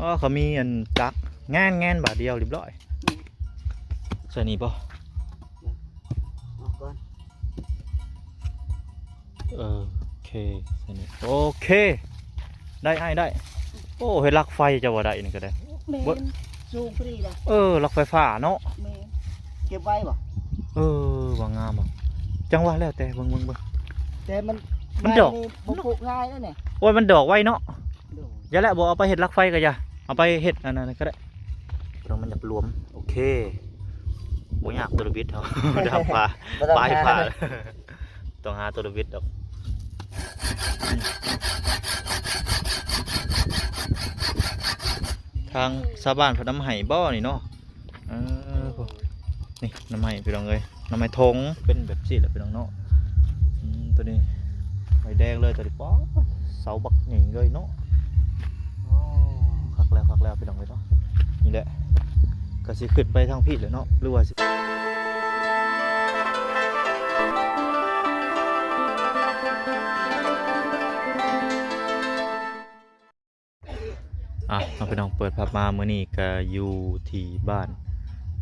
ອໍ ເຂົາມີອັນຈັກ ແງ່ນໆ ບາດດຽວຮຽບຮ້ອຍ. ໃສ່ນີ້ບໍ່? ອອກກ່ອນ. ເອີ ໂອເຄ ໃສ່ນີ້ ໂອເຄ ໄດ້ອ້າຍໄດ້. ໂອ້ ເຮັດຫຼັກໄຟເຈົ້າວ່າໄດ້ນີ້ກໍໄດ້. ແມ່ນ ສູງພໍດີລະ. ເອີ ຫຼັກໄຟຟ້າເນາະ. ແມ່ນ ເກັບໄວ້ບໍ່? ເອີ ວ່າງາມບໍ່? ຈັ່ງວ່າແລ້ວແຕ່ ເບິ່ງໆໆ ແຕ່ມັນ ມັນດອກ ໄມ້ນີ້ບໍ່ປຸກງ່າຍເດ້ນີ້. ໂອ້ຍ ມັນດອກໄວເນາະ. ໂດຍ ຢ່າແຫຼະ ບໍ່ເອົາໄປເຮັດຫຼັກໄຟກໍຢ່າ ເອົາໄປເຮັດອັນນັ້ນກໍໄດ້. ເບິ່ງມັນຢາກລວມ. ໂອເຄ ບໍ່ຍາກ ໂຕລະບິດເຮົາ ດາມພາ ບໍ່ຕ້ອງ ປາຍພາ ຫາ ຕ້ອງຫາໂຕລະບິດດອກ. ທາງຊາວບ້ານເພິ່ນນຳໃຫ້ບໍ່ນີ້ເນາະ? ເອີ ນີ້ໜໍ່ໄມ້ພີ່ນ້ອງເອີຍ ໜໍ່ໄມ້ຖົງ ເປັນແບບຊີ້ແຫຼະພີ່ນ້ອງເນາະ. ອືມ ໂຕນີ້ໄມ້ແດງເລີຍ ໂຕນີ້ ປາດ ເສົາບັກໃຫຍ່ເລີຍເນາະ. ໂອ້ ຄັກແລ້ວ ຄັກແລ້ວພີ່ນ້ອງເອີຍເນາະ. ນີ້ແຫຼະ ກໍຊິຂຶ້ນໄປທາງພີ້ແຫຼະເນາະ ຫຼືວ່າຊິ ອ່ະ ເນາະພີ່ນ້ອງ ເປີດພາບມາມື້ນີ້ກະຢູ່ທີ່ບ້ານ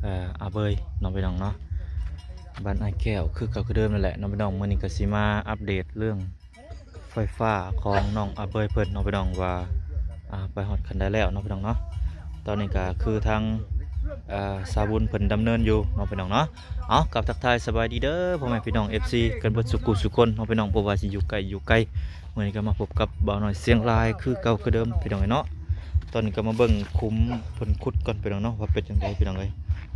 ເອີ ອາເບີຍເນາະພີ່ນ້ອງເນາະ ບ້ານອ້າຍແກ້ວ ຄືເກົ່າຄືເດີມນັ້ນແຫຼະເນາະພີ່ນ້ອງ. ມື້ນີ້ກະຊິມາອັບເດດເລື່ອງໄຟຟ້າຂອງນ້ອງອາເບີຍເພິ່ນເນາະພີ່ນ້ອງ ວ່າ ອ່າ ໄປຮອດຂັ້ນໃດແລ້ວເນາະພີ່ນ້ອງເນາະ. ຕອນນີ້ກະຄືທາງ ເອີ ຊາວບຸນເພິ່ນດຳເນີນຢູ່ເນາະພີ່ນ້ອງເນາະ. ເອົາ ກັບທັກທາຍສະບາຍດີເດີ ພໍ່ແມ່ພີ່ນ້ອງ ເອັຟຊີ ກັນເບິດສູ່ຜູ້ສູ່ຄົນເນາະພີ່ນ້ອງ ບໍ່ວ່າຊິຢູ່ໃກ້ຢູ່ໄກ. ມື້ນີ້ກໍມາພົບກັບບ່າວນ້ອຍຊຽງລາຍຄືເກົ່າຄືເດີມພີ່ນ້ອງເອີຍເນາະ. ຕອນນີ້ກໍມາເບິ່ງຂຸມເພິ່ນຂຸດກ່ອນພີ່ນ້ອງເນາະ ວ່າເປັນຈັ່ງໃດພີ່ນ້ອງເອີຍ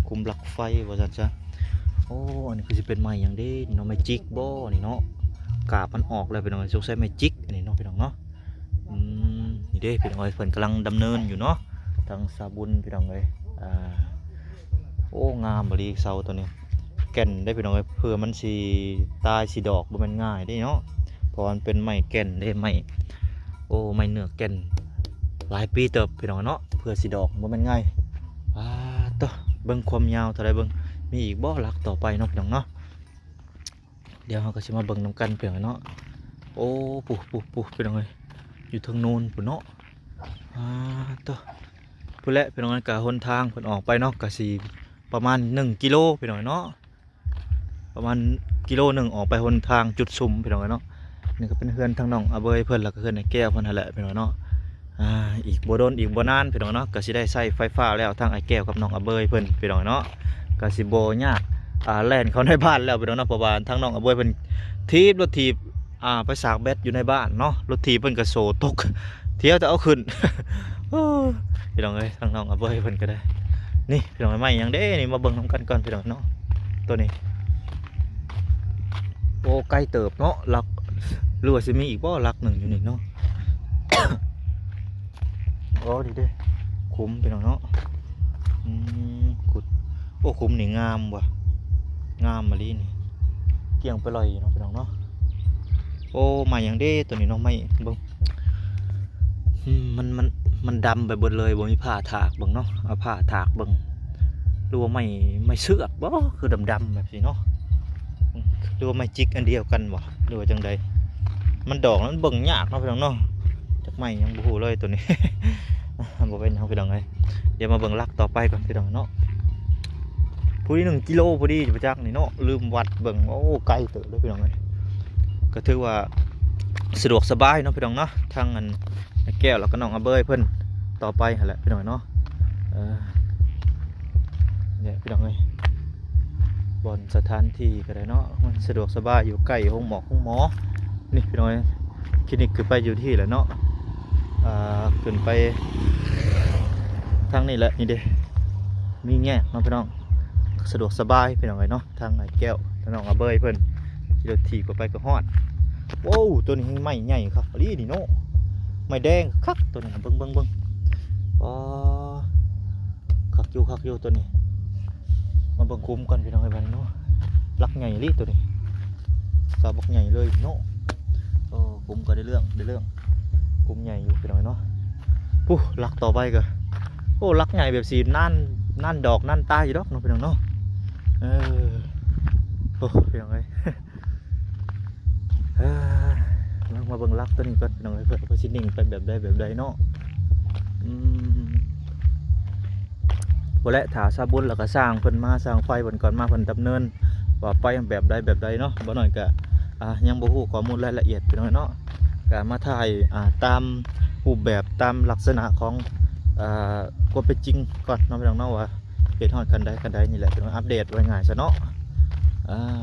ຂຸມຫຼັກໄຟວ່າຊັ້ນຊະ. ໂອ້ ອັນນີ້ຄືຊິເປັນໄມ້ຫຍັງເດນີ້ເນາະ ໄມ້ຈິກບໍ່ນີ້ເນາະ? ກາບມັນອອກແລ້ວພີ່ນ້ອງເອີຍ ສົງໄສໄມ້ຈິກອັນນີ້ເນາະພີ່ນ້ອງເນາະ. ອືມ ນີ້ເດ້ພີ່ນ້ອງເອີຍ ເພິ່ນກຳລັງດຳເນີນຢູ່ເນາະ ທາງຊາວບຸນພີ່ນ້ອງເອີຍ. ອ່າ ໂອ້ ງາມອີ່ຫຼີເສົາໂຕນີ້ ແກ່ນເດ້ພີ່ນ້ອງເອີຍ ເພື່ອມັນຊິຕາຍຊິດອກບໍ່ແມ່ນງ່າຍເດ້ເນາະ ເພາະວ່າມັນເປັນໄມ້ແກ່ນເດ້ ໄມ້ ໂອ້ ໄມ້ເນື້ອແກ່ນ ຫຼາຍປີເຕີບພີ່ນ້ອງເນາະ ເພື່ອຊິດອກບໍ່ແມ່ນງ່າຍ. ປາດໂທ້ ເບິ່ງຄວາມຍາວເທົ່າໃດ ເບິ່ງ ມີອີກບໍ່ຫຼັກຕໍ່ໄປເນາະພີ່ນ້ອງເນາະ. ດຽວເຮົາກໍຊິມາເບິ່ງນຳກັນພີ່ນ້ອງເນາະ. ໂອ້ ປູ້ໆໆ ພີ່ນ້ອງເອີຍ ຢູ່ເທິງໂນນພຸ້ນເນາະ. ອາ ໂທ້ ພຸ້ນແຫຼະພີ່ນ້ອງເອີຍ ກະຫົນທາງເພິ່ນອອກໄປເນາະ ກະຊິປະມານໜຶ່ງກິໂລພີ່ນ້ອງເນາະ ປະມານກິໂລໜຶ່ງອອກໄປຫົນທາງຈຸດຊຸມພີ່ນ້ອງເອີຍເນາະ. ນີ້ກໍເປັນເຮືອນທາງນ້ອງອາເບີຍເພິ່ນ ແລ້ວກໍເຮືອນອ້າຍແກ້ວເພິ່ນຫັ້ນແຫຼະພີ່ນ້ອງເນາະ. ອ່າ ອີກບໍ່ດົນອີກບໍ່ນານພີ່ນ້ອງເນາະ ກໍຊິໄດ້ໃຊ້ໄຟຟ້າແລ້ວ ທາງອ້າຍແກ້ວກັບນ້ອງອາເບີຍເພິ່ນພີ່ນ້ອງເນາະ ກໍຊິບໍ່ຍາກ ອ່າ ແລ່ນເຂົ້າໃນບ້ານແລ້ວພີ່ນ້ອງເນາະ ເພາະວ່າທາງນ້ອງອາເບີຍເພິ່ນຖີບລົດຖີບ ອ່າ ໄປສາກແບັດຢູ່ໃນບ້ານເນາະ ລົດຖີບເພິ່ນກໍໂຊຕົກ ທ່ຽວແຕ່ເອົາຂຶ້ນ. ໂອ້ ພີ່ນ້ອງເອີຍ ທາງນ້ອງອາເບີຍເພິ່ນກໍໄດ້ ນີ້ພີ່ນ້ອງ ໄມ້ຫຍັງເດ້ນີ້ ມາເບິ່ງນຳກັນກ່ອນພີ່ນ້ອງເນາະ ໂຕນີ້. ໂອ້ ໄກເຕີບເນາະ ຫຼັກ ຫຼືວ່າຊິມີອີກບໍ່ຫຼັກໜຶ່ງຢູ່ນີ້ເນາະ. ໂອ້ ນີ້ເດ້ ຂຸມພີ່ນ້ອງເນາະ ອືມ ຂຸດ ໂອ້ ຂຸມນີ້ງາມວ່ະ ງາມອີ່ຫຼີນີ້ ກ້ຽງໄປລອຍຢູ່ເນາະພີ່ນ້ອງເນາະ. ໂອ້ ໄມ້ຫຍັງເດ້ໂຕນີ້ເນາະ ໄມ້ ເບິ່ງ ອືມ ມັນ ມັນ ມັນດຳໄປເບິດເລີຍ ບໍ່ມີຜ້າຖາກເບິ່ງເນາະ ເອົາຜ້າຖາກເບິ່ງ ຫຼືວ່າໄມ້ ໄມ້ເຊືອກບໍ່ ຄືດຳໆແບບນີ້ເນາະ ຫຼືວ່າໄມ້ຈິກອັນດຽວກັນບໍ່ ຫຼືວ່າຈັ່ງໃດ ມັນດອກມັນເບິ່ງຍາກເນາະພີ່ນ້ອງເນາະ. ຈັກໄມ້ຫຍັງບໍ່ຮູ້ເລີຍໂຕນີ້ ບໍ່ເປັນຫຍັງພີ່ນ້ອງເອີຍ ດຽວມາເບິ່ງຫຼັກຕໍ່ໄປກ່ອນພີ່ນ້ອງເນາະ. ພໍດີໜຶ່ງກິໂລພໍດີ ບໍ່ຈັກນີ້ເນາະ ລືມວັດເບິ່ງ ໂອ້ ໄກເຕີບເລີຍພີ່ນ້ອງເອີຍ. ກໍຖືວ່າສະດວກສະບາຍເນາະພີ່ນ້ອງເນາະ ທາງອັນ ແກ້ວ ແລ້ວກໍນ້ອງອາເບີຍເພິ່ນຕໍ່ໄປຫັ້ນແຫຼະພີ່ນ້ອງເນາະ. ເອີ ນີ້ພີ່ນ້ອງເອີຍ ບ່ອນສະຖານທີ່ກໍໄດ້ເນາະ ມັນສະດວກສະບາຍ ຢູ່ໃກ້ໂຮງໝໍໂຮງໝໍ. ນີ້ພີ່ນ້ອງເອີຍ ຄລີນິກຂຶ້ນໄປຢູ່ທີ່ແຫຼະເນາະ ອ່າ ຂຶ້ນໄປທາງນີ້ແຫຼະ ນີ້ເດ້ ມີແຍກເນາະພີ່ນ້ອງ ສະດວກສະບາຍພີ່ນ້ອງເອີຍເນາະ. ທາງອ້າຍແກ້ວ ທາງນ້ອງອາເບີຍເພິ່ນ ຂີ່ລົດຖີບເຂົ້າໄປກໍຮອດ. ໂອ້ ໂຕນີ້ແຮງໄມ້ໃຫຍ່ຄັກອີ່ຫຼີນີ້ເນາະ ໄມ້ແດງຄັກໂຕນີ້ ເບິ່ງໆໆ ອໍ ຄັກຢູ່ ຄັກຢູ່ໂຕນີ້. ມາເບິ່ງຂຸມກ່ອນພີ່ນ້ອງເອີຍ ບາດນີ້ເນາະ ຫຼັກໃຫຍ່ອີ່ຫຼີໂຕນີ້ ເສົາບັກໃຫຍ່ເລີຍເນາະ. ໂອ້ ຂຸມກໍໄດ້ເລື່ອງ ໄດ້ເລື່ອງ ຂຸມໃຫຍ່ຢູ່ພີ່ນ້ອງເນາະ. ປູ້ ຫຼັກຕໍ່ໄປກໍ ໂອ້ ຫຼັກໃຫຍ່ແບບຊິນານ ນານດອກນານຕາຢູ່ດອກເນາະພີ່ນ້ອງເນາະ. ເອີ ໂອ້ ພີ່ນ້ອງເອີຍ ເອີ ມາ ມາເບິ່ງຫຼັກຕົວນີ້ກ່ອນພີ່ນ້ອງເອີຍ ເພິ່ນ ເພິ່ນຊິນິ່ງໄປແບບໃດແບບໃດເນາະ. ອືມ ແລະ ຖ້າຊາວບຸນແລ້ວກໍຊ່າງເພິ່ນມາ ຊ່າງໄຟເພິ່ນກ່ອນມາ ເພິ່ນດຳເນີນວ່າໄປແບບໃດແບບໃດເນາະ. ບໍ່ນ້ອຍກໍ ອ່າ ຍັງບໍ່ຮູ້ຂໍ້ມູນລາຍລະອຽດ ພີ່ນ້ອງເອີຍເນາະ. ກໍມາຖ່າຍ ອ່າ ຕາມຮູບແບບ ຕາມລັກສະນະຂອງ ອ່າ ຄວາມເປັນຈິງກ່ອນເນາະ ພີ່ນ້ອງເນາະ ວ່າເຮັດຮອດຂັ້ນໃດຂັ້ນໃດນີ້ແຫຼະ ພີ່ນ້ອງ. ອັບເດດວ່າງ່າຍຊະເນາະ. ອ່າ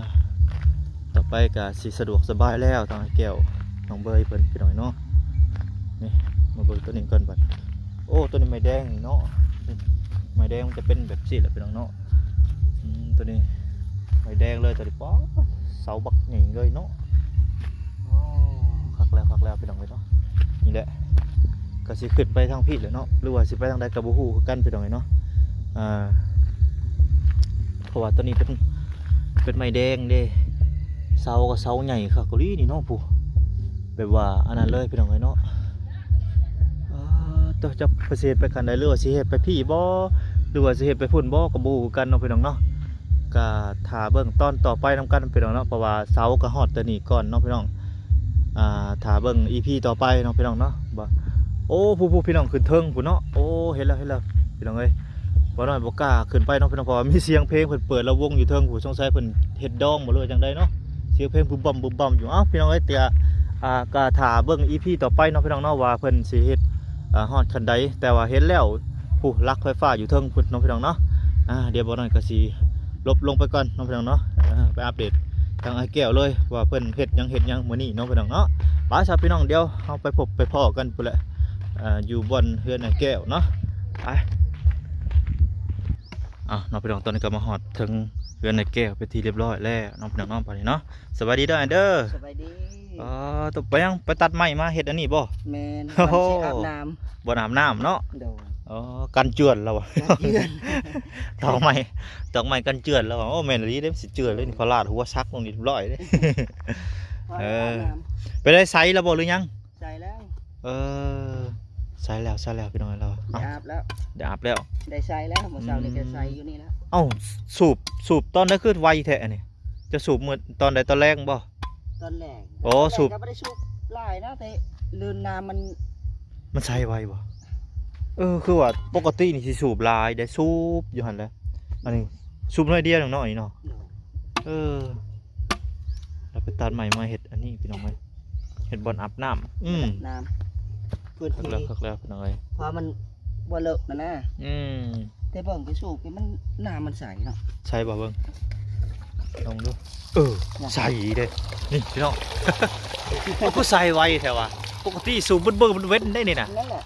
ຕໍ່ໄປກໍຊິສະດວກສະບາຍແລ້ວ ທາງອ້າຍແກ້ວ ນ້ອງເບີຍເພິ່ນ ພີ່ນ້ອງເນາະ. ນີ້ ມາເບິ່ງຕົວນີ້ກ່ອນບັດ. ໂອ້ ຕົວນີ້ໄມ້ແດງນີ້ເນາະ ໄມ້ແດງມັນຈະເປັນແບບຊີ້ແຫຼະ ພີ່ນ້ອງເນາະ. ອືມ ຕົວນີ້ໄມ້ແດງເລີຍ ຕົວນີ້ ປາດ ເສົາບັກໃຫຍ່ເລີຍເນາະ. ໂອ້ ຄັກແລ້ວ ຄັກແລ້ວ ພີ່ນ້ອງເອີຍເນາະ. ນີ້ແຫຼະ ກໍຊິຂຶ້ນໄປທາງພີ້ແຫຼະເນາະ ຫຼືວ່າຊິໄປທາງໃດກໍບໍ່ຮູ້ຄືກັນ ພີ່ນ້ອງເອີຍເນາະ. ອ່າ ເພາະວ່າຕົວນີ້ເປັນ ເປັນໄມ້ແດງເດ້ ເສົາກໍເສົາໃຫຍ່ຄັກອີ່ຫຼີນີ້ເນາະ ຜູ້ ແບບວ່າອັນນັ້ນເລີຍ ພີ່ນ້ອງເອີຍເນາະ. ເອີ ເຈົ້າ ເຈົ້າ ເພິ່ນຊິເຮັດໄປຂັ້ນໃດ ຫຼືວ່າຊິເຮັດໄປພີ້ບໍ່ ຫຼືວ່າຊິເຮັດໄປພຸ້ນບໍ່ ກໍບໍ່ຮູ້ຄືກັນເນາະ ພີ່ນ້ອງເນາະ. ກໍຖ້າເບິ່ງຕອນຕໍ່ໄປນຳກັນ ພີ່ນ້ອງເນາະ ເພາະວ່າເສົາກໍຮອດແຕ່ນີ້ກ່ອນເນາະ ພີ່ນ້ອງ. ອ່າ ຖ້າເບິ່ງອີພີຕໍ່ໄປເນາະ ພີ່ນ້ອງເນາະ. ບໍ່ ໂອ້ ຜູ້ໆ ພີ່ນ້ອງ ຂຶ້ນເທິງພຸ້ນເນາະ. ໂອ້ ເຫັນແລ້ວ ເຫັນແລ້ວ ພີ່ນ້ອງເອີຍ. ບໍ່ນ້ອຍບໍ່ກ້າຂຶ້ນໄປເນາະ ພີ່ນ້ອງ ເພາະວ່າມີສຽງເພງເພິ່ນເປີດລະວົງຢູ່ເທິງພຸ້ນ ສົງໄສເພິ່ນເຮັດດອງບໍ່ ຫຼືວ່າຈັ່ງໃດເນາະ. ສຽງເພງບຶບບຳບຶບບຳຢູ່. ເອົ້າ ພີ່ນ້ອງເອີຍ ແຕ່ ອ່າ ກໍຖ້າເບິ່ງອີພີຕໍ່ໄປເນາະ ພີ່ນ້ອງເນາະ ວ່າເພິ່ນຊິເຮັດ ອ່າ ຮອດຂັ້ນໃດ. ແຕ່ວ່າເຫັນແລ້ວ ຜູ້ຫຼັກໄຟຟ້າຢູ່ເທິງພຸ້ນເນາະ ພີ່ນ້ອງເນາະ. ອ່າ ດຽວບໍ່ນ້ອຍກໍຊິລົບລົງໄປກ່ອນເນາະ ພີ່ນ້ອງເນາະ. ເອີ ໄປອັບເດດທາງອ້າຍແກ້ວເລີຍ ວ່າເພິ່ນເຮັດຫຍັງເຮັດຫຍັງມື້ນີ້ເນາະ ພີ່ນ້ອງເນາະ. ໄປຊະ ພີ່ນ້ອງ ດຽວເຮົາໄປພົບໄປພໍ້ກັນພຸ້ນແຫຼະ ເອີ ຢູ່ບ່ອນເຮືອນອ້າຍແກ້ວເນາະ. ໄປ ເອົາເນາະ ພີ່ນ້ອງ ຕອນນີ້ກໍມາຮອດເທິງເຮືອນອ້າຍແກ້ວເປັນທີ່ຮຽບຮ້ອຍແລ້ວເນາະ ພີ່ນ້ອງເນາະ. ບັດນີ້ເນາະ ສະບາຍດີເດີອ້າຍເດີ. ສະບາຍດີ. ອໍ ຕົວໄປຫຍັງ ໄປຕັດໄມ້ມາເຮັດອັນນີ້ບໍ່? ແມ່ນ ໂອ້ໂຫ ບ່ອນຊິອາບນ້ຳ ບ່ອນອາບນ້ຳເນາະ. ໂດຍ. ອໍ ກັນເຈື່ອນລະຫວາ ກັນເຈື່ອນ ຕອກໄມ້ ຕອກໄມ້ກັນເຈື່ອນລະຫວາ. ໂອ້ ແມ່ນອີ່ຫຼີເດ້ ມັນຊິເຈື່ອນເລີຍນີ້ ພະລາດຫົວສັກລົງນີ້ຮຽບຮ້ອຍເດ້. ເອີ ອາບນ້ຳ ໄປໄດ້ໃສ່ລະບໍ່ ຫຼືຍັງ? ໃສ່ແລ້ວ. ເອີ ໃສ່ແລ້ວ ໃສ່ແລ້ວ ພີ່ນ້ອງເອີຍ. ໄດ້ອາບແລ້ວ ໄດ້ອາບແລ້ວ ໄດ້ໃສ່ແລ້ວ. ມື້ເຊົ້ານີ້ກໍໃສ່ຢູ່ນີ້ແລ້ວ. ເອົ້າ ສູບ ສູບຕອນໃດຄືໄວແທ້ອັນນີ້? ຈະສູບມື້ ຕອນໃດ ຕອນແລງບໍ່? ຕອນແລງ. ອໍ ສູບ ກໍບໍ່ໄດ້ສູບຫຼາຍນະ ແຕ່ລື່ນນ້ຳມັນ ມັນໃສ່ໄວບໍ່? ເອີ ຄືວ່າປົກກະຕິນີ້ຊິສູບຫຼາຍເດ້ ສູບຢູ່ຫັ້ນແຫຼະ. ອັນນີ້ສູບໜ້ອຍດຽວໜຶ່ງເນາະ ອັນນີ້ເນາະ. ໂດຍ. ເອີ ລາວໄປຕັດໄມ້ມາເຮັດອັນນີ້ ພີ່ນ້ອງເອີຍ ເຮັດບ່ອນອາບນ້ຳ. ອືມ ອາບນ້ຳ ພື້ນທີ່ ຄັກແລ້ວ ຄັກແລ້ວ ພີ່ນ້ອງເອີຍ ເພາະມັນບໍ່ເລິກນະນະ. ອືມ ແຕ່ເບິ່ງທີ່ສູບນີ້ມັນ ນ້ຳມັນໃສເນາະ. ໃສບໍ່ ເບິ່ງ ລອງດູ. ເອີ ໃສເດ້ ນີ້ພີ່ນ້ອງ. ມັນຄືໃສໄວແທ້ວະ? ປົກກະຕິສູບເບິ່ງເບິ່ງເວັນໄດ້ນີ້ນະ. ນັ້ນແຫຼະ.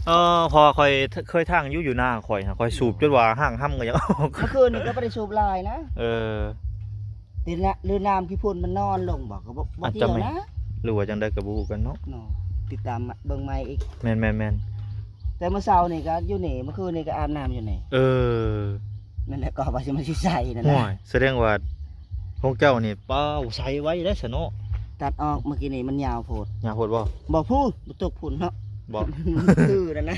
ເອີ ເພາະວ່າຂ້ອຍເຄີຍທາງຢູ່ ຢູ່ນາຂ້ອຍຫັ້ນ ຂ້ອຍສູບຈົນວ່າຮ່າງຮຳກໍຢາກອອກ. ເມື່ອຄືນນີ້ກໍບໍ່ໄດ້ສູບຫຼາຍນະ. ເອີ ຫຼືນ້ຳ ຫຼືນ້ຳຂີ້ຝຸ່ນມັນນອນລົງບໍ່ ກໍບໍ່ ບໍ່ກ່ຽວນະ ຫຼືວ່າຈັ່ງໃດກໍບໍ່ຮູ້ກັນເນາະ. ເນາະ ຕິດຕາມເບິ່ງໃໝ່ອີກ. ແມ່ນໆໆ. ແຕ່ມື້ເຊົ້ານີ້ກໍຢູ່ນີ້ ເມື່ອຄືນນີ້ກໍອາບນ້ຳຢູ່ນີ້. ເອີ ນັ້ນແຫຼະ ກໍວ່າຊິ ມັນຊິໃສນັ້ນແຫຼະ. ໂອ້ຍ ສະແດງວ່າຂອງເຈົ້ານີ້ ປ້າວ ໃສໄວເດ້ຊະເນາະ. ຕັດອອກເມື່ອກີ້ນີ້ມັນຍາວໂພດ. ຍາວໂພດບໍ່? ບໍ່ ພຸ້ນ ບໍ່ຕົກພຸ້ນເນາະ. ບໍ່ ຄືນັ້ນນະ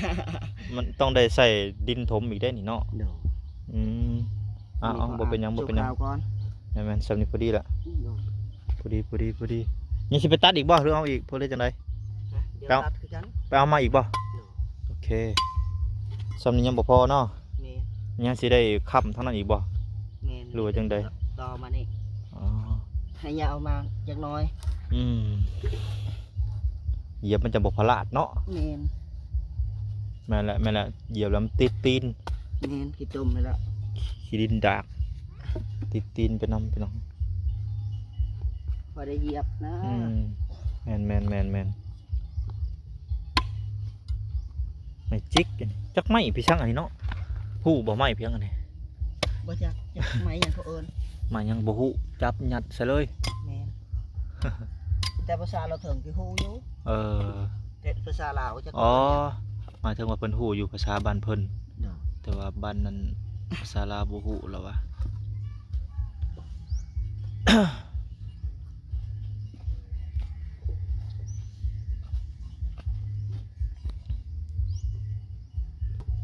ມັນຕ້ອງໄດ້ໃສ່ດິນຖົມອີກເດ້ນີ້ເນາະ. ໂດຍ. ອືມ ເອົາໆ ບໍ່ເປັນຫຍັງ ບໍ່ເປັນຫຍັງ. ແມ່ນໆ ສ່ຳນີ້ພໍດີລະ. ໂດຍ. ພໍດີ ພໍດີ ພໍດີ. ຍັງຊິໄປຕັດອີກບໍ່ ຫຼືເອົາອີກ ເພື່ອເຮັດຈັ່ງໃດ? ໄປເອົາ ຕັດຄືກັນ ໄປເອົາມາອີກບໍ່? ໂດຍ. ໂອເຄ ສ່ຳນີ້ຍັງບໍ່ພໍເນາະ. ແມ່ນ. ຍັງຊິໄດ້ຄ້ຳທາງນັ້ນອີກບໍ່? ແມ່ນ. ຫຼືວ່າຈັ່ງໃດ? ຕໍ່ມານີ້. ອໍ ໃຫ້ຍາວມາຈັກໜ້ອຍ. ອືມ ຢຽບມັນຈະບໍ່ພະລາດເນາະ. ແມ່ນ. ແມ່ນແຫຼະ ແມ່ນແຫຼະ ຢຽບແລ້ວມັນຕິດຕີນ. ແມ່ນ ຂີ້ຕົມນີ້ແຫຼະ ຂີ້ດິນດາກ ຕິດຕີນໄປນຳ ພີ່ນ້ອງ. ພໍໄດ້ຢຽບນະ. ອືມ ແມ່ນໆໆໆ. ໄມ້ຈິກ ຈັກໄມ້ພີ່ຊ່າງອັນນີ້ເນາະ. ຮູ້ບໍ່ໄມ້ພີ່ຊ່າງອັນນີ້? ບໍ່ຈັກ ຈັກໄມ້ຫຍັງເຂົາເອີ້ນ. ໄມ້ຫຍັງບໍ່ຮູ້ ຈັບຍັດໃສ່ເລີຍ. ແມ່ນ. ແຕ່ພາສາລາວເຖິງຊິຮູ້ຢູ່. ເອີ ແຕ່ພາສາລາວຈັກ. ອໍ ໝາຍເຖິງວ່າເພິ່ນຮູ້ຢູ່ພາສາບ້ານເພິ່ນ. ໂດຍ. ແຕ່ວ່າບ້ານນັ້ນພາສາລາວບໍ່ຮູ້ລະຫວາ.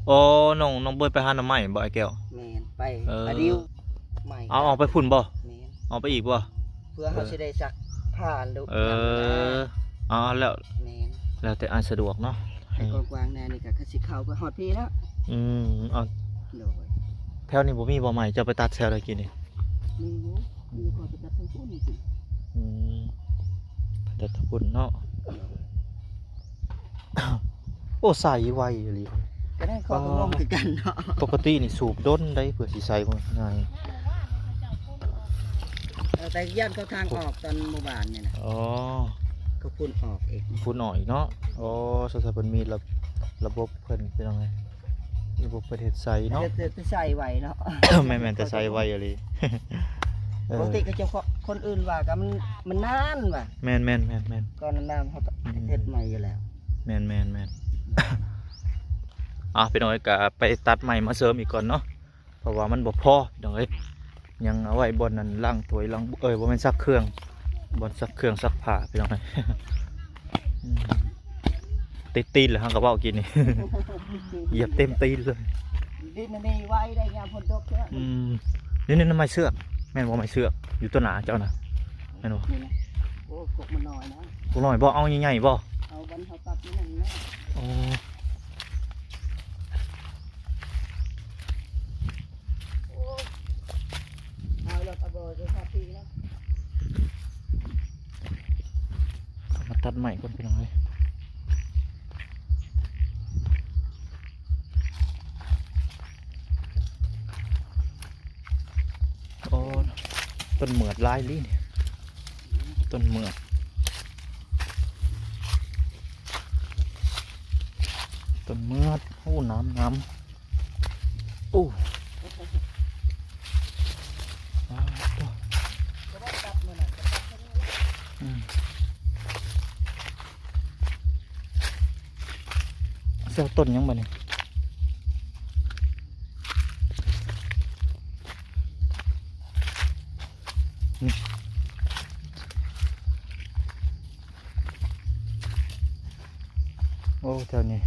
ໂອ້ ນ້ອງ ນ້ອງເບີຍໄປຫາໜໍ່ໄມ້ບໍ່ ອ້າຍແກ້ວ? ແມ່ນ ໄປ. ເອີ ອາດິວໄມ້ ເອົາອອກໄປພຸ້ນບໍ່? ແມ່ນ. ອອກໄປອີກບໍ່? ເພື່ອເຮົາ ເອີ ຊິໄດ້ຊັກຜ້າອັນດຸ. ເອີ ເອົາແລ້ວ. ແມ່ນ. ແລ້ວແຕ່ອັນສະດວກເນາະ ໃຫ້ກວ້າງໆແດ່ນີ້ກໍຄືຊິເຂົ້າໄປຮອດພີ້ແລ້ວ. ອືມ ເອົາ. ໂດຍ. ຖວນີ້ບໍ່ມີບໍ່ໄໝ? ເຈົ້າໄປຕັດແຖວໃດກີ້ນີ້? ມີຢູ່ ມີ ຂ້ອຍໄປຕັດທາງພຸ້ນນີ້ຕິ. ອືມ ໄປຕັດທາງພຸ້ນເນາະ. ໂອ້ ໃສ່ໄວອີ່ຫຼີ. ກໍໄດ້ ຂ້ອຍກໍງົງຄືກັນເນາະ. ປົກກະຕິນີ້ສູບດົນໄດ໋ ເພື່ອຊິໃສ່ ເອີ ແຕ່ຢ້ານເຂົາທາງອອກຕອນໝູ່ບ້ານນີ້ນະ. ອໍ ກໍພຸ້ນອອກອີກ ພຸ້ນອອກອີກເນາະ. ອໍ ສົງໄສເພິ່ນມີລະ ລະບົບເພິ່ນ ພີ່ນ້ອງເອີຍ. ລະບົບເພິ່ນເຮັດໃສ່ເນາະ ເຮັດ ເຮັດໃສ່ໄວເນາະ. ແມ່ນໆ ແຕ່ໃສ່ໄວອີ່ຫຼີ. ເອີ ປົກກະຕິກໍເຈົ້າ ຄົນອື່ນວ່າກໍມັນ ມັນນານວ່າ. ແມ່ນໆໆໆ ກ່ອນນານເຮົາກໍ ອືມ ເຮັດໃໝ່ຢູ່ແລ້ວ. ແມ່ນໆໆ ອ່ະ ພີ່ນ້ອງເອີຍ ກໍໄປຕັດໄມ້ມາເສີມອີກກ່ອນເນາະ ເພາະວ່າມັນບໍ່ພໍ ພີ່ນ້ອງເອີຍ. ຍັງເອົາໄວ້ບ່ອນນັ້ນ ລ້າງຖ້ວຍ ລ້າງ ເອີຍ ບໍ່ແມ່ນ ຊັກເຄື່ອງ ບ່ອນຊັກເຄື່ອງຊັກຜ້າ ພີ່ນ້ອງເອີຍ. ອືມ ຕິດຕີນແລ້ວ ເຮົາກໍເວົ້າກີ້ນີ້ ຢຽບເຕັມຕີນເລີຍ. ດິນອັນນີ້ໄວໄດ້ຍາມຝົນຕົກເດ້. ອືມ ນີ້ໆ ໄມ້ເຊືອກ ແມ່ນບໍ່? ໄມ້ເຊືອກຢູ່ຕໍ່ໜ້າເຈົ້ານະ ແມ່ນບໍ່? ນີ້ນະ. ໂອ້ ກົກມັນນ້ອຍນະ. ກົກນ້ອຍບໍ່? ເອົາໃຫຍ່ໆບໍ່? ເອົາບັນເຮົາຕັດມັນນັ້ນນະ. ອໍ ໂອ້ຍ ເອົາລົດເອົາບໍ່ ເອົາພາທີ່ນະ. ມາຕັດໄມ້ກ່ອນ ພີ່ນ້ອງເອີຍ. ໂອ້ ຕົ້ນເໝືອດຫຼາຍອີ່ຫຼີນີ້ ຕົ້ນເໝືອດ ຕົ້ນເໝືອດ. ໂອ້ ນ້ຳ ນ້ຳ. ໂອ້ ອືມ ເອົາຕົ້ນຫຍັງບາດນີ້? ນີ້ ໂອ້ ແຖວນີ້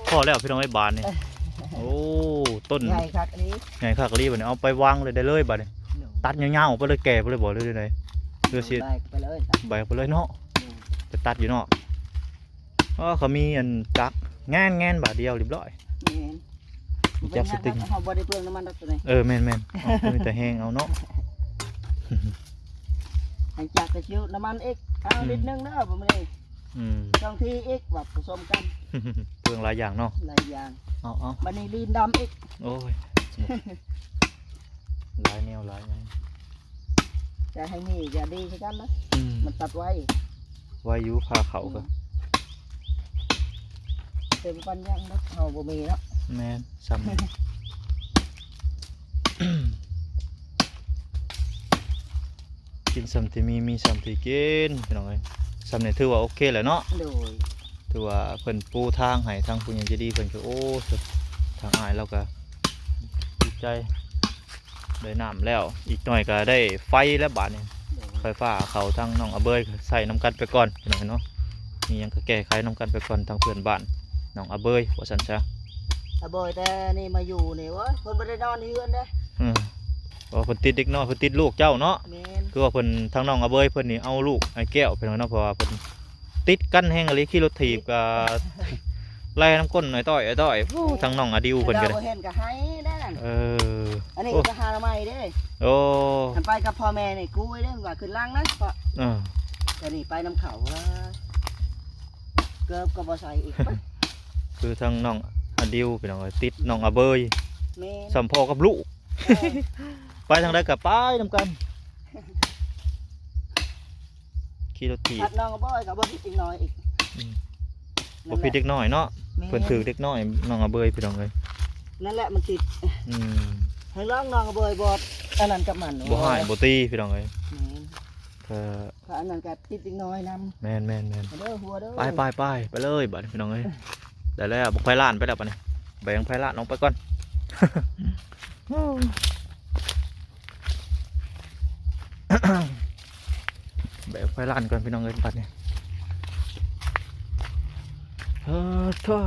ພໍແລ້ວ ພີ່ນ້ອງເອີຍ ບາດນີ້. ໂອ້ ຕົ້ນໃຫຍ່ຄັກອີ່ຫຼີ ໃຫຍ່ຄັກອີ່ຫຼີ. ບາດນີ້ເອົາໄປວາງເລີຍ ໄດ້ເລີຍບາດນີ້. ໂດຍ ຕັດຍາວໆໄປເລີຍ ແກ່ໄປເລີຍບໍ່ ຫຼືຈັ່ງໃດ? ຫຼືຊິ ແບກໄປເລີຍ ແບກໄປເລີຍເນາະ. ໂດຍ ໄປຕັດຢູ່ເນາະ. ອໍ ເຂົາມີອັນຈັກ ແງ່ນໆ ບາດດຽວຮຽບຮ້ອຍ. ແມ່ນ ຈັກສະຕິງ ເຮົາບໍ່ໄດ້ເປືອງນ້ຳມັນດອກໂຕນີ້. ເອີ ແມ່ນໆ ເອົາ ມີແຕ່ແຮງເອົາເນາະ. ໃຫ້ຈັກກໍຊິເອົານ້ຳມັນອີກ ເອົາ ອືມ ລິດໜຶ່ງເດີ ບໍ່ແມ່ນ ອືມ ສອງທີອີກ ວ່າປະສົມກັນ ເປືອງຫຼາຍຢ່າງເນາະ ຫຼາຍຢ່າງ. ເອົາໆ ບັດນີ້ລີນດຳອີກ. ໂອ້ຍ ຫຼາຍແນວຫຼາຍຫຍັງ. ແຕ່ໃຫ້ມີກໍດີຄືກັນນະ. ອືມ ມັນຕັດໄວ ໄວຢູ່ ພາເຂົ້າກໍ ອືມ ແຕ່ບໍ່ປານຫຍັງດອກ ເຮົາບໍ່ມີເນາະ. ແມ່ນ ຊ່ຳ ກິນຊ່ຳທີ່ມີ ມີຊ່ຳທີ່ກິນ ພີ່ນ້ອງເອີຍ. ຊ່ຳນີ້ຖືວ່າໂອເຄແລ້ວເນາະ. ໂດຍ ຖືວ່າເພິ່ນປູທາງໃຫ້ ທາງຜູ້ໃຫຍ່ໃຈດີເພິ່ນກໍ ໂອ້ ທາງອ້າຍລາວກໍດີໃຈ ໄດ້ນ້ຳແລ້ວ ອີກໜ້ອຍກໍໄດ້ໄຟແລ້ວບາດນີ້. ໂດຍ ໄຟຟ້າເຂົ້າທາງນ້ອງອາເບີຍ ໃຊ້ນຳກັນໄປກ່ອນ ພີ່ນ້ອງເນາະ. ມີຫຍັງກໍແກ້ໄຂນຳກັນໄປກ່ອນ ທາງເພື່ອນບ້ານນ້ອງອາເບີຍ ວ່າຊັ້ນຊະ. ອາເບີຍແຕ່ນີ້ມາຢູ່ນີ້ ໂອ້ຍ ເພິ່ນບໍ່ໄດ້ນອນເຮືອນເດ້. ອືມ ເພາະວ່າເພິ່ນຕິດເດັກນ້ອຍ ເພິ່ນຕິດລູກເຈົ້າເນາະ. ແມ່ນ ຄືວ່າເພິ່ນ ທາງນ້ອງອາເບີຍເພິ່ນນີ້ເອົາລູກອ້າຍແກ້ວ ພີ່ນ້ອງເນາະ ເພາະວ່າເພິ່ນ ຕິດກັນແຮງອີ່ຫຼີ ຂີ່ລົດຖີບກໍໄລ່ນຳກົ້ນອ້ອຍຕ້ອຍ ອ້ອຍຕ້ອຍ. ໂອ້ ທາງນ້ອງອາດິວເພິ່ນກໍໄດ້ ບໍ່ເຫັນກໍໄຫ້ແດ່ນັ້ນ. ເອີ ອັນນີ້ ໂອ້ ກໍຫາໜໍ່ໄມ້ເດ້. ໂອ້ ຄັນໄປກັບພໍ່ແມ່ນີ້ ກູ້ຍເດ້ ວ່າຂຶ້ນຫຼັງນະ ເພາະ ເອີ ແຕ່ນີ້ໄປນຳເຂົາ ວ່າເກີບກໍບໍ່ໃສ່ອີກ. ຄືທາງນ້ອງອາດິວ ພີ່ນ້ອງເອີຍ ຕິດນ້ອງອາເບີຍ. ແມ່ນ ສ່ຳພໍ່ກັບລູກ. ເອີ ໄປທາງໃດກໍໄປນຳກັນ. ຂີ່ລົດຖີບ ພັດນ້ອງອາເບີຍກໍບໍ່ຜິດເດັກນ້ອຍອີກ. ອືມ ນັ້ນແຫຼະ ບໍ່ຜິດເດັກນ້ອຍເນາະ. ແມ່ນ ເພິ່ນຖືກເດັກນ້ອຍ ນ້ອງອາເບີຍ ພີ່ນ້ອງເອີຍ. ນັ້ນແຫຼະມັນຕິດ. ອືມ ໃຫ້ລອງນ້ອງອາເບີຍບໍ່ ອັນນັ້ນກັບມັນ ບໍ່ຮ້າຍບໍ່ຕີ ພີ່ນ້ອງເອີຍ. ແມ່ນ ກໍ ກໍອັນນັ້ນກໍຕິດເດັກນ້ອຍນຳ. ແມ່ນໆໆ ເດີຫົວເດີ. ໄປໆໆ ໄປເລີຍບາດນີ້ ພີ່ນ້ອງເອີຍ. ໄດ້ແລ້ວ ບັກໄຟລ້ານໄປແລ້ວບາດນີ້. ແບ່ງໄຟລ້ານອອກໄປກ່ອນ. ແບກໄຟລ້ານກ່ອນ ພີ່ນ້ອງເອີຍ ບັດນີ້. ເອີ ໂທ້ ອ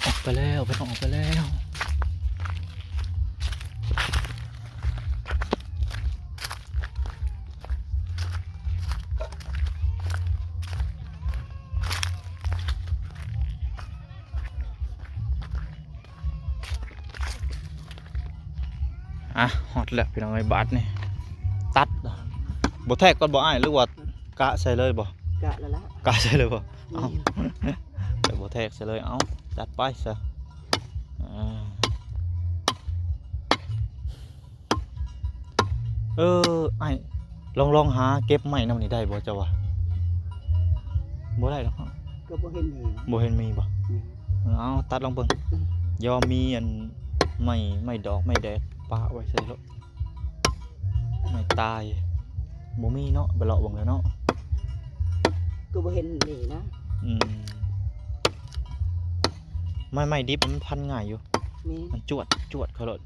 ອກໄປແລ້ວ ເພິ່ນອອກໄປແລ້ວ. ອ່ະ ຮອດແລ້ວພີ່ນ້ອງເອີຍ ບາດນີ້ຕັດ ບໍ່ແທກກ່ອນບໍ່ອ້າຍ ຫຼືວ່າກະໃສ່ເລີຍບໍ່? ກະແລ້ວລະ ກະໃສ່ເລີຍບໍ່? ອືມ ເອົາ ແຕ່ບໍ່ແທກໃສ່ເລີຍ ເອົາ ຈັດໄປຊະ ອ່າ. ເອີ ອ້າຍ ລອງ ລອງຫາເກັບໄມ້ນຳນີ້ໄດ້ບໍ່ເຈົ້າວ່າ? ບໍ່ໄດ້ດອກເນາະ ກໍບໍ່ເຫັນມີນະ ບໍ່ເຫັນມີບໍ່? ອືມ ເອົາ ຕັດລອງເບິ່ງ ອືມ ຢ່າມີອັນໄມ້ ໄມ້ດອກ ໄມ້ແດດປະໄວ້ໃສ່ໂລດ ໄມ້ຕາຍ ບໍ່ມີເນາະ ໄປເລາະເບິ່ງແລ້ວເນາະ ກໍບໍ່ເຫັນມີນະ ອືມ ໄມ້ ໄມ້ດິບມັນພັນງ່າຍຢູ່ ມີ ມັນຈວດ ຈວດເຂົ້າໂລດ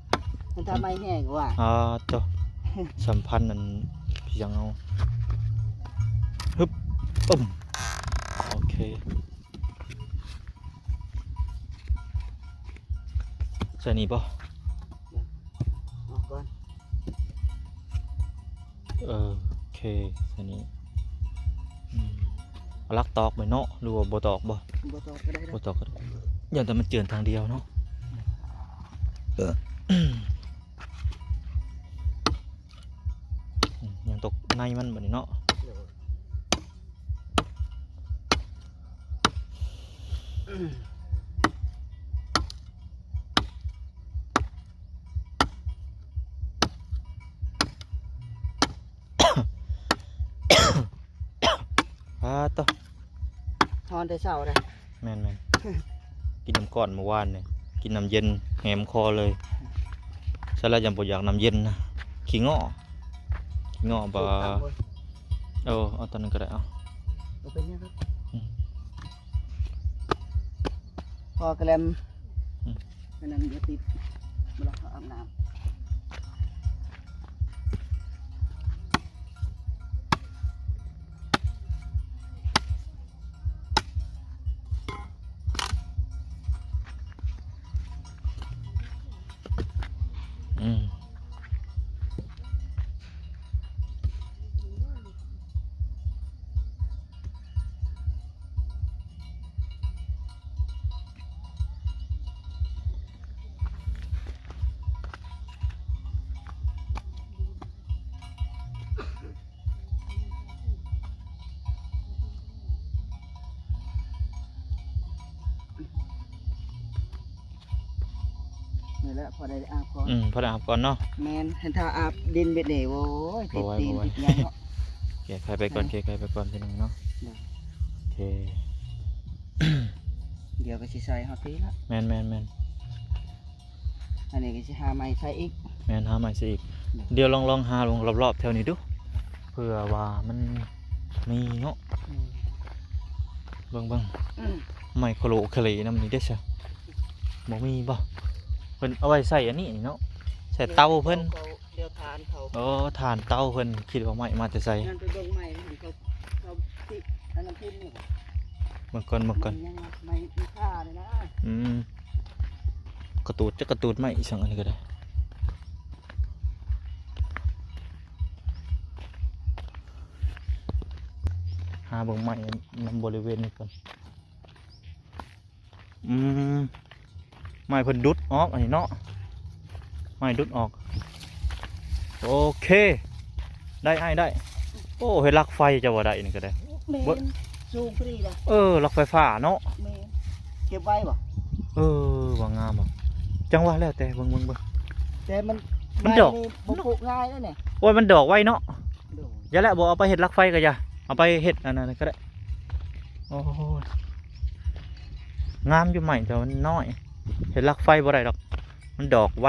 ມັນຖ້າໄມ້ແຫ້ງວ່າ ອ່າ ໂຕ ສຳພັນອັນຫຍັງເອົາ ຮຶບ ປຶ້ມ ໂອເຄ ໃສ່ນີ້ບໍ່? ອອກກ່ອນ ເອີ ໂອເຄ ໃສ່ນີ້ ອືມ ເອົາຫຼັກຕອກໄວ້ເນາະ ຫຼືວ່າບໍ່ຕອກບໍ່? ບໍ່ຕອກກໍໄດ້ ບໍ່ຕອກກໍໄດ້ ຢ້ານແຕ່ມັນເຈື່ອນທາງດຽວເນາະ ເອີ ອືມ ຍັງຕົກໃນມັນບັດນີ້ເນາະ ໂດຍ ອາໂຕ ຮ້ອນແຕ່ເຊົ້າເດ້ ແມ່ນໆ ກິນນ້ຳກ້ອນມື້ວານນີ້ ກິນນ້ຳເຢັນແຫມຄໍເລີຍ ສະລະຍັງບໍ່ຢາກນ້ຳເຢັນນະ ຂີ້ງໍ້ ຂີ້ງໍ້ບໍ່ ເອົາ ເອົາຕອນນັ້ນກໍໄດ້ ເອົາ ບໍ່ເປັນຫຍັງ ອືມ ພໍກະແລັມ ອືມ ອັນນັ້ນບໍ່ຕິດ ບໍ່ລະ ເຂົາອາບນ້ຳ ອືມ. ນີ້ແຫຼະ ພໍໄດ້ອາບກ່ອນ ອືມ ພໍໄດ້ອາບກ່ອນເນາະ ແມ່ນ ຄັນຖ້າອາບດິນເບັດນີ້ ໂອ້ຍ ຕິດຕີນ ບໍ່ໄຫວ ຕິດຫຍັງເນາະ ແກ້ໄຂໄປກ່ອນ ແກ້ໄຂໄປກ່ອນ ພີ່ນ້ອງເນາະ ໂດຍ ໂອເຄ ດຽວກໍຊິໃສ່ຮອດພີ້ລະ ແມ່ນໆໆ ອັນນີ້ກໍຊິຫາໃໝ່ໃສ່ອີກ ແມ່ນ ຫາໃໝ່ໃສ່ອີກ ໂດຍ ດຽວລອງ ລອງຫາເບິ່ງລອບໆແຖວນີ້ດູ ເພື່ອວ່າມັນມີເນາະ ອືມ ເບິ່ງໆ ອືມ ໄມ້ຄະໂຫຼຄະເຫຼນຳນີ້ເດ້ຊະ ບໍ່ມີບໍ່? ເພິ່ນເອົາໄວ້ໃສ່ອັນນີ້ເນາະ ໃສ່ເຕົາເພິ່ນ ດຽວຖານເຂົາ ໂອ້ ຖານເຕົາເພິ່ນ ຄິດວ່າໄມ້ມາແຕ່ໃສ ນັ້ນໄປເບິ່ງໄມ້ ເຂົາ ເຂົາຕິ ອັນນັ້ນຖິ້ມນີ້ ເບິ່ງກ່ອນ ເບິ່ງກ່ອນ ມັນຍັງໄມ້ ໄມ້ຄ່ານີ້ນະ ອືມ ກະຕູດ ຈັກກະຕູດໄມ້ອີ່ຫຍັງ ອັນນີ້ກໍໄດ້ ຫາເບິ່ງໄມ້ນຳບໍລິເວນນີ້ກ່ອນ ອືມ ໄມ້ເພິ່ນດຸດອອກອັນນີ້ເນາະ ໄມ້ດຸດອອກ ໂອເຄ ໄດ້ອ້າຍໄດ້ ໂອ້ ເຮັດຫຼັກໄຟເຈົ້າວ່າໄດ້ນີ້ກໍໄດ້ ແມ່ນ ສູງພໍດີລະ ເອີ ຫຼັກໄຟຟ້າເນາະ ແມ່ນ ເກັບໄວ້ບໍ່? ເອີ ວ່າງາມບໍ່ ຈັ່ງວ່າແລ້ວແຕ່ ເບິ່ງ ເບິ່ງ ເບິ່ງ ແຕ່ມັນ ມັນດອກ ໄມ້ນີ້ບໍ່ປຸກງ່າຍເດ້ນີ້ ໂອ້ຍ ມັນດອກໄວເນາະ ໂດຍ ຢ່າແຫຼະ ບໍ່ເອົາໄປເຮັດຫຼັກໄຟກໍຢ່າ ເອົາໄປເຮັດອັນນັ້ນກໍໄດ້ ໂອ້ຍ ງາມຢູ່ໄມ້ ແຕ່ວ່າມັນນ້ອຍ ເຮັດຫຼັກໄຟບໍ່ໄດ້ດອກ ມັນດອກໄວ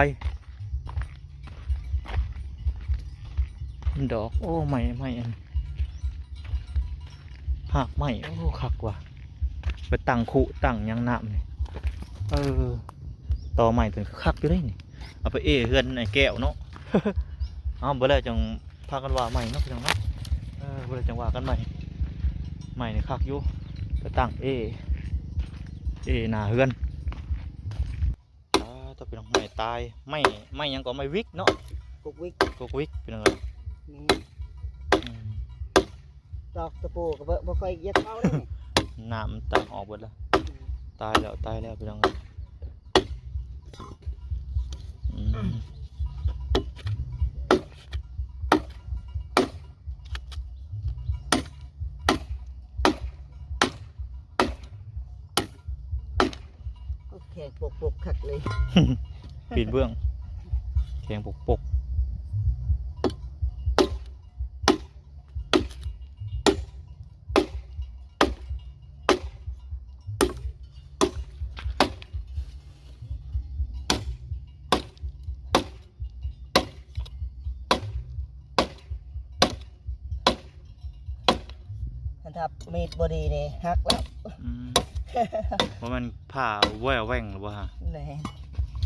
ມັນດອກ ໂອ້ ໄມ້ ໄມ້ອັນ ຮາກໄມ້ ໂອ້ ຄັກວ່າ ໄປຕັ້ງຄຸຕັ້ງຫຍັງນ້ຳນີ້ ເອີ ຕໍໄມ້ຕົວນີ້ຄັກຢູ່ເດ້ນີ້ ເອົາໄປເອ້ເຮືອນອ້າຍແກ້ວເນາະ ເອົາ ບໍ່ແລ້ວຈັ່ງ ພາກັນວ່າໃໝ່ເນາະ ພີ່ນ້ອງເນາະ ເອີ ບໍ່ໄດ້ ຈັ່ງວ່າກັນໃໝ່ ໃໝ່ນີ້ຄັກຢູ່ ໄປຕັ້ງເອ້ ເອ້ໜ້າເຮືອນ ອ່າ ໂຕ ພີ່ນ້ອງ ໃໝ່ຕາຍ ໄໝ່ ໄໝ່ຫຍັງກໍ ໄໝ່ວິກເນາະ ກົກວິກ ກົກວິກ ພີ່ນ້ອງເອີຍ ນີ້ ອືມ ຕອກຕະປູກໍບໍ່ ບໍ່ຄ່ອຍຢາກເອົາເດ້ນີ້ ນ້ຳມັນຕັກອອກເບິດແລ້ວ ອືມ ຕາຍແລ້ວ ຕາຍແລ້ວ ພີ່ນ້ອງເອີຍ ອືມ. ແຂງປົກໆ ຄັກເລີຍ ປີນເບື້ອງ ແຂງປົກໆ. ຄັນຖ້າມີດບໍ່ດີນີ້ຫັກແລ້ວ. ອືມ ບໍ່ແມ່ນຜ່າແຫວ່ງແຫວ່ງຫຼືບໍ່ຮະ? ແມ່ນ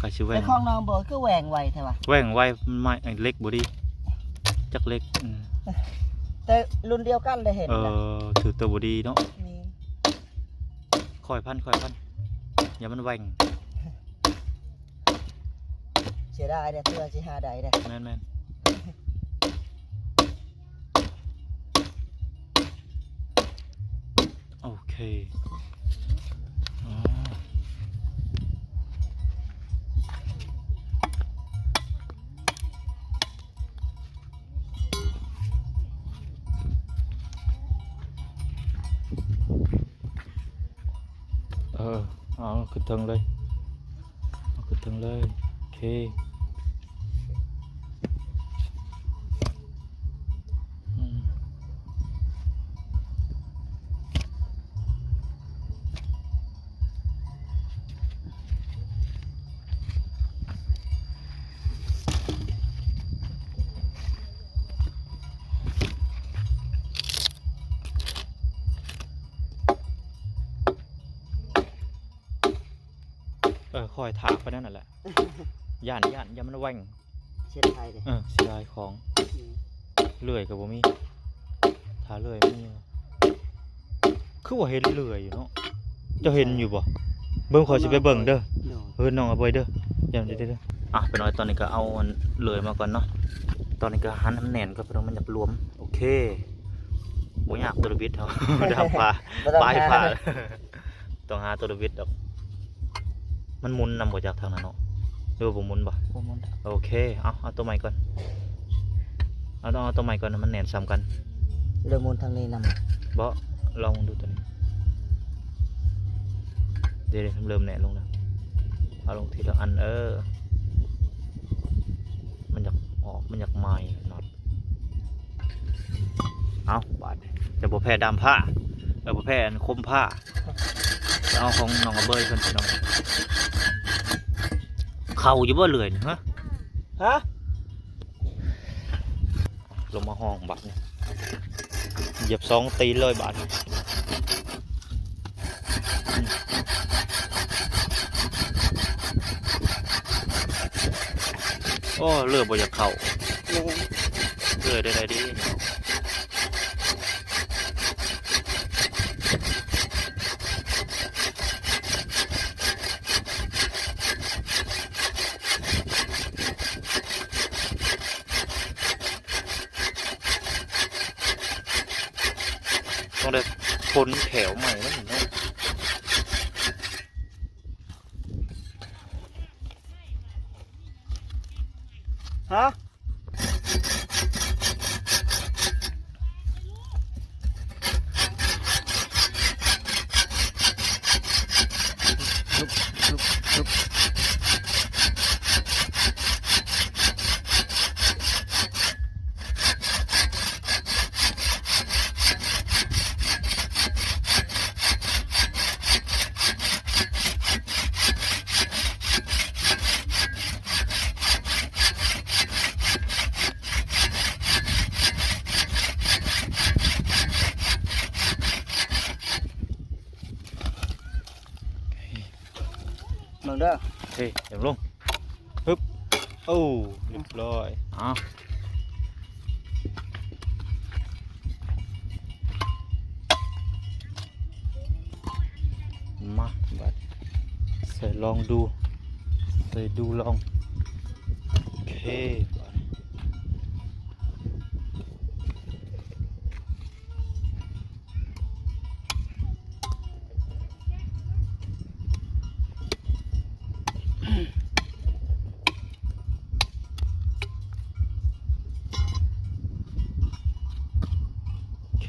ຂ້ອຍຊິແຫວ່ງ ແຕ່ຂອງນ້ອງບໍ່ຄືແຫວ່ງໄວແທ້ວະ? ແຫວ່ງໄວ ໄມ້ ເຫຼັກບໍ່ດີ ຈັກເຫຼັກ. ອືມ ແຕ່ລຸ້ນດຽວກັນໄດ້ເຫັນ. ເອີ ຖືກແຕ່ບໍ່ດີເນາະ. ແມ່ນ ຄ່ອຍພັນ ຄ່ອຍພັນ ຢ່າມັນແຫວ່ງ. ເສຍດາຍເດ້ ເພື່ອຊິຫາໄດ້ເດ້. ແມ່ນໆ ໂອເຄ ອໍ ເອີ ເອົາຂຶ້ນເທິງເລີຍ ເອົາຂຶ້ນເທິງເລີຍ. ໂອເຄ ອືມ. ເອີ ຄ່ອຍຖາກໄປນັ້ນແຫຼະ ຢ້ານ ຢ້ານ ຢ້ານມັນແຫວ່ງ. ເຊັດໄທເດ້. ເອີ ເສຍດາຍຂອງ ອືມ ເລື່ອຍກໍບໍ່ມີ ຖ້າເລື່ອຍມີ ຄືວ່າເຫັນເລື່ອຍຢູ່ເນາະ. ເຈົ້າເຫັນຢູ່ບໍ່? ເບິ່ງ ຂ້ອຍຊິໄປເບິ່ງເດີ ໂດຍ ເອີ ນ້ອງເອົາໄປເດີ ຢ້ານເດີ. ອ່ະ ໄປໜ້ອຍ ຕອນນີ້ກໍເອົາອັນເລື່ອຍມາກ່ອນເນາະ. ຕອນນີ້ກໍຫັນໃຫ້ມັນແໜ້ນກ່ອນ ເພາະວ່າມັນຢາກລວມ. ໂອເຄ ບໍ່ຍາກ ຕົວລະບິດເຮົາ ດາມພາ ບໍ່ຕ້ອງ ປາຍພາ ຫາ ຕ້ອງຫາຕົວລະບິດດອກ. ມັນໝຸນນຳບໍ່ຈັກທາງນັ້ນເນາະ ຫຼືວ່າບໍ່ໝຸນບໍ່? ບໍ່ໝຸນດອກ. ໂອເຄ ເອົາ ເອົາຕົວໃໝ່ກ່ອນ ເອົາ ຕ້ອງເອົາຕົວໃໝ່ກ່ອນ ມັນແໜ້ນສ່ຳກັນ. ເລີ່ມໝຸນທາງນີ້ນຳ ບໍ່? ລອງເບິ່ງດູຕົວນີ້ ເດ ເລີ່ມແໜ້ນລົງແລ້ວ. ເອົາລົງທີລະອັນ ເອີ ມັນຢາກອອກ ມັນຢາກໄໝ້ ນັອດ. ເອົາ ບາດນີ້ຈະບໍ່ແພ້ດາມພາ ເອີ ບໍ່ແພ້ອັນຄົມພາ. ເອົາຂອງນ້ອງອະເບີຍເພິ່ນ ພີ່ນ້ອງ ເຂົ້າຢູ່ບໍ່ເລື່ອຍນີ້ ຮະ? ຮະ? ລົງມາຫ້ອງບາດນີ້ ຢຽບສອງຕີນເລີຍບາດນີ້. ໂອ້ ເລືອດບໍ່ຢາກເຂົ້າ ແມ່ນ ເລືອດໄດ້ດີ. ຕ້ອງໄດ້ພົນແຂວໃໝ່ນຳເນາະ. ຮະ? ເບິ່ງເດີ ເຮີ້ຍ ເດີນລົງ ຮຶບ ໂອ້ ຮຽບຮ້ອຍ. ເອົາ ມາ ບາດໃສ່ລອງດູ ໃສ່ດູລອງ. ໂອເຄ ບາດ ໂອເຄ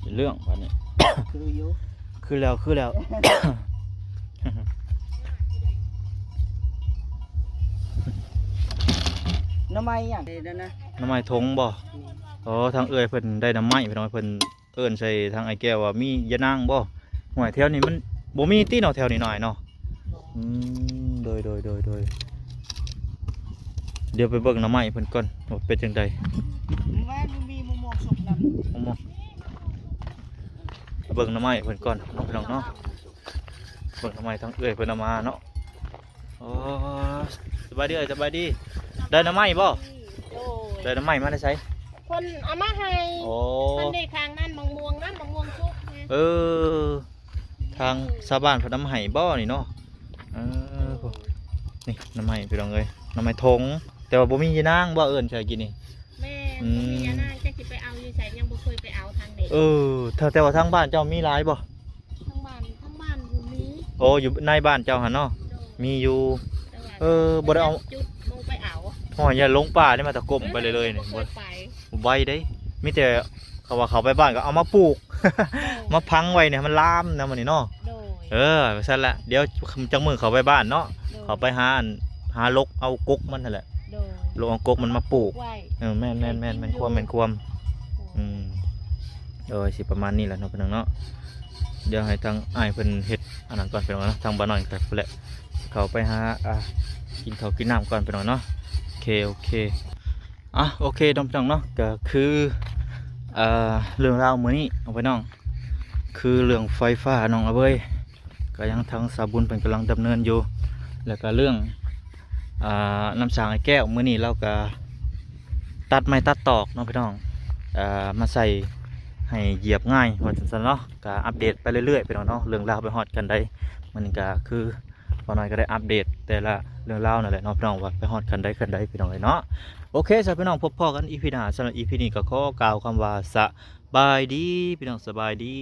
ເປັນເລື່ອງບາດນີ້ ຄືຢູ່ ຄືແລ້ວ ຄືແລ້ວ. ໄມ້ຫຍັງ ເດ້ນະ ໜໍ່ໄມ້ຖົງບໍ່? ແມ່ນ ອໍ ທາງເອື້ອຍເພິ່ນໄດ້ໜໍ່ໄມ້ ພີ່ນ້ອງ ເພິ່ນເອີ້ນໃສ່ທາງອ້າຍແກ້ວວ່າມີຍານາງບໍ່? ຫ້ວຍ ແຖວນີ້ມັນບໍ່ມີຕິເນາະ ແຖວນີ້ນ້ອຍເນາະ. ອືມ ໂດຍໆໆໆ ດຽວໄປເບິ່ງໜໍ່ໄມ້ເພິ່ນກ່ອນວ່າເປັນຈັ່ງໃດ. ແມ່ນ ມັນມີມະມ່ວງສຸກນຳ ມະມ່ວງ ເບິ່ງໜໍ່ໄມ້ເພິ່ນກ່ອນເນາະ ພີ່ນ້ອງເນາະ. ເບິ່ງໜໍ່ໄມ້ທາງເອື້ອຍເພິ່ນເອົາມາເນາະ. ໂອ້ ສະບາຍດີເອື້ອຍ ສະບາຍດີ. ໄດ້ໜໍ່ໄມ້ບໍ່? ໂດຍ ໄດ້ໜໍ່ໄມ້ມາແຕ່ໃສ? ເພິ່ນເອົາມາໃຫ້. ໂອ້ ເພິ່ນໄດ້ທາງນັ້ນ ມະມ່ວງນັ້ນ ມະມ່ວງສຸກນະ. ເອີ ທາງຊາວບ້ານເພິ່ນເອົາມາໃຫ້ບໍ່ນີ້ເນາະ? ເອີ ນີ້ໜໍ່ໄມ້ພີ່ນ້ອງເອີຍ ໜໍ່ໄມ້ຖົງ ແຕ່ວ່າບໍ່ມີຍານາງບໍ່ ເອີ້ນໃສ່ກີ້ນີ້. ແມ່ນ ອືມ ບໍ່ມີຍານາງ ຈັກຊິໄປເອົາຢູ່ໃສ ຍັງບໍ່ເຄີຍໄປເອົາທາງໃດ. ເອີ ແຕ່ ແຕ່ວ່າທາງບ້ານເຈົ້າມີຫຼາຍບໍ່? ທາງບ້ານ ທາງບ້ານບໍ່ມີ. ໂອ້ ຢູ່ໃນບ້ານເຈົ້າຫັ້ນເນາະ? ໂດຍ ມີຢູ່. ແຕ່ວ່າ ເອີ ບໍ່ໄດ້ເອົາ ຈຸດໝູ່ໄປເອົາ. ໂອ້ຍ ຢ່າຫຼົງປ່າເດ້ ມາຕະກົມໄປເລີຍໆນີ້ ບໍ່ ບໍ່ໄວເດ້. ມີແຕ່ເຂົາວ່າເຂົາໄປບ້ານກໍເອົາມາປູກ ໂດຍ ມາຝັງໄວ້ນີ້ໃຫ້ມັນລາມນະ ມື້ນີ້ເນາະ. ໂດຍ ເອີ ວ່າຊັ້ນລະ ດຽວຈັກມື້ເຂົາໄປບ້ານເນາະ. ໂດຍ ເຂົາໄປຫາ ອັນ ຫາຫຼົກເອົາກົກມັນຫັ້ນແຫຼະ. ໂດຍ ຫຼົກເອົາກົກມັນມາປູກໄວ້. ເອີ ແມ່ນໆໆ ແມ່ນຄວາມ ແມ່ນຄວາມ. ໂອ້ ອືມ ໂດຍ ຊິປະມານນີ້ແຫຼະເນາະ ພີ່ນ້ອງເນາະ. ດຽວໃຫ້ທາງອ້າຍເພິ່ນເຮັດອັນນັ້ນກ່ອນ ພີ່ນ້ອງເນາະ. ທາງບ່າວນ້ອຍກໍພຸ້ນແຫຼະ ເຂົ້າໄປຫາ ອ່າ ກິນເຂົ້າກິນນ້ຳກ່ອນ ພີ່ນ້ອງເນາະ. ໂອເຄ ໂອເຄ. ອ່ະ ໂອເຄເນາະ ພີ່ນ້ອງເນາະ ກໍຄື ເອີ ເລື່ອງລາວມື້ນີ້ເນາະ ພີ່ນ້ອງ ຄືເລື່ອງໄຟຟ້າ ນ້ອງອາເບີຍ ກໍຍັງທາງສາວບຸນເພິ່ນກຳລັງດຳເນີນຢູ່. ແລ້ວກໍເລື່ອງ ອ່າ ນ້ຳສ້າງອ້າຍແກ້ວ ມື້ນີ້ລາວກໍຕັດໄມ້ຕັດຕອກເນາະ ພີ່ນ້ອງ ອ່າ ມາໃສ່ໃຫ້ຢຽບງ່າຍ ວ່າຊັ້ນເນາະ. ກໍອັບເດດໄປເລື້ອຍໆ ພີ່ນ້ອງເນາະ ເລື່ອງລາວໄປຮອດຂັ້ນໃດ. ມື້ນີ້ກໍຄື ບ່າວນ້ອຍກໍໄດ້ອັບເດດແຕ່ລະເລື່ອງລາວນັ້ນແຫຼະເນາະ ພີ່ນ້ອງ ວ່າໄປຮອດຂັ້ນໃດຂັ້ນໃດ ພີ່ນ້ອງເອີຍເນາະ. ໂອເຄ ສຳລັບພີ່ນ້ອງ ພົບພໍ້ກັນອີພີໜ້າ. ສຳລັບອີພີນີ້ກໍຂໍກ່າວຄຳວ່າ ສະບາຍດີ ພີ່ນ້ອງ ສະບາຍດີ.